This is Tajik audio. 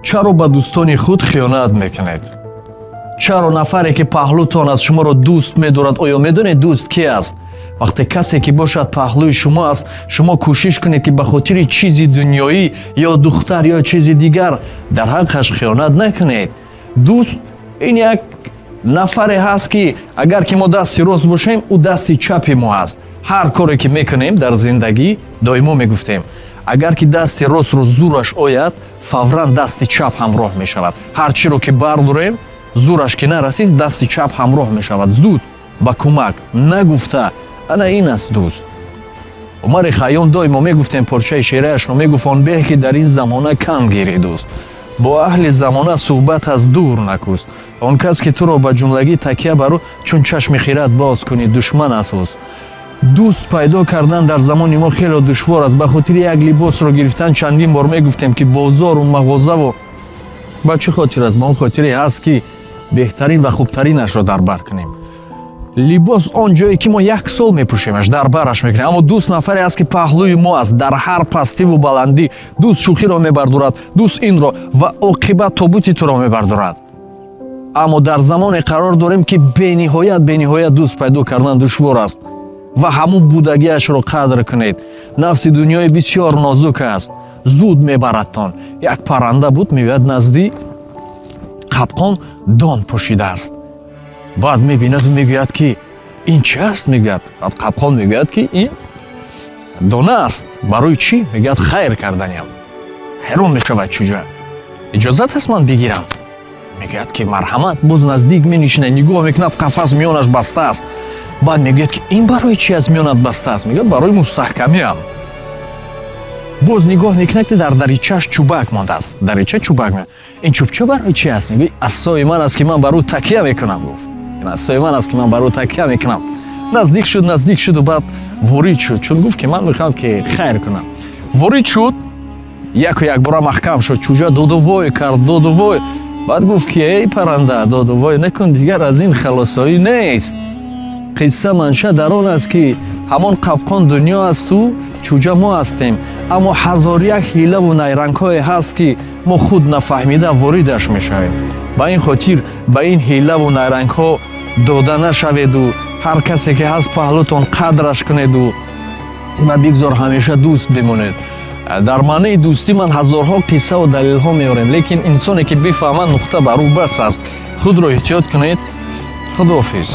Чаро ба дӯстони худ хиёнат мекунед? Чаро нафаре, ки паҳлӯтон аст, шуморо дӯст медорад? Оё медонед, дӯст ки аст? Вақте касе ки бошад, паҳлӯи шумо аст, шумо кӯшиш кунед, ки ба хотири чизи дунёӣ ё духтар ё чизи дигар дар ҳаққаш хиёнат накунед. Дӯст ин як нафаре ҳаст, ки агар ки мо дасти рост бошем, ӯ дасти чапи мо аст. Ҳар коре ки мекунем дар зиндагӣ, доимо мегуфтем, агар ки дасти ростро зураш ояд, фавран дасти чап ҳамроҳ мешавад. Ҳар чиро ки бардорем, зураш ки нарасид, дасти чап ҳамроҳ мешавад зуд ба кӯмак, нагуфта. Ана ин аст дӯст. Умари Хайём, доимо мегуфтем, порчаи шеърияшро мегуфт: «Он беҳ, ки дар ин замона кам гирӣ дӯст, бо аҳли замона суҳбат аз дур накуст. Он кас, ки туро ба ҷумлагӣ такя бару, чун чашми хират боз кунӣ, душман аст ӯст». Дӯст пайдо кардан дар замони мо хеле душвор аст. Ба хотири як либосро гирифтан, чандин бор мегуфтем, ки бозору мағозаву ба чӣ хотир аст? Ба он хотире ҳаст, ки беҳтарин ва хубтаринашро дар бар кунем. Либос он ҷое, ки мо як сол мепӯшемаш, дар бараш мекунем. Аммо дӯст нафаре аст, ки паҳлӯи мо аст дар ҳар пастиву баландӣ. Дӯст шӯхиро мебардорад, дӯст инро ва оқибат тобути туро мебардорад. Аммо дар замоне қарор дорем, ки бениҳоят, бениҳоят дӯст пайдо кардан душвор аст ва ҳамун будагиашро қадр кунед. Нафси дунёи бисёр нозук аст, зуд мебарадтон. Як парранда буд, меояд назди қапқон, дон пӯшидааст. Баъд мебинаду мегӯяд, ки ин чи аст? Мегӯяд. Баъд қапқон мегӯяд, ки ин дона аст. Барои чӣ? Мегӯяд, хайр карданиам. Ҳайрон мешавад чуҷа. Иҷозат аст, ман бигирам? Мегӯяд, ки марҳамат. Боз наздик менишинад, нигоҳ мекунад, қафас миёнаш баста аст. Баъд мегӯяд, ки ин барои чи аст, миёнат баста аст? Мегӯяд, барои мустаҳкамиам. Боз нигоҳ мекунад, ки дар даричааш чӯбак мондааст, дарича чӯбак. Ин чӯбча барои чи аст? Мегӯяд, асои ман аст, ки ман бар ӯ такя мекунам. Гуфт, ин асои ман аст, ки ман бар ӯ такя мекунам. Наздик шуд, наздик шуду баъд ворид шуд, чун гуфт, ки ман мехоҳам, ки хайр кунам. Ворид шуд, яку якбора маҳкам шуд. Чӯҷа доду вой кард, доду вой. Баъд гуфт, ки эй парранда, доду вой накун, дигар аз ин халосоӣ нест. Қисса манша дар он аст, ки ҳамон қапқон дунё асту чӯҷа мо ҳастем. Аммо ҳазор як ҳилаву найрангҳое ҳаст, ки мо худ нафаҳмида воридаш мешавем. Ба ин хотир ба ин ҳилаву найрангҳо дода нашаведу ҳар касе ки ҳаст паҳлӯтон, қадраш кунеду ва бигзор ҳамеша дӯст бимонед. Дар маънаи дӯстӣ ман ҳазорҳо қиссаву далелҳо меорем, лекин инсоне ки бифаҳмад, нуқта бар ӯ бас аст. Худро эҳтиёт кунед. Худоҳофиз.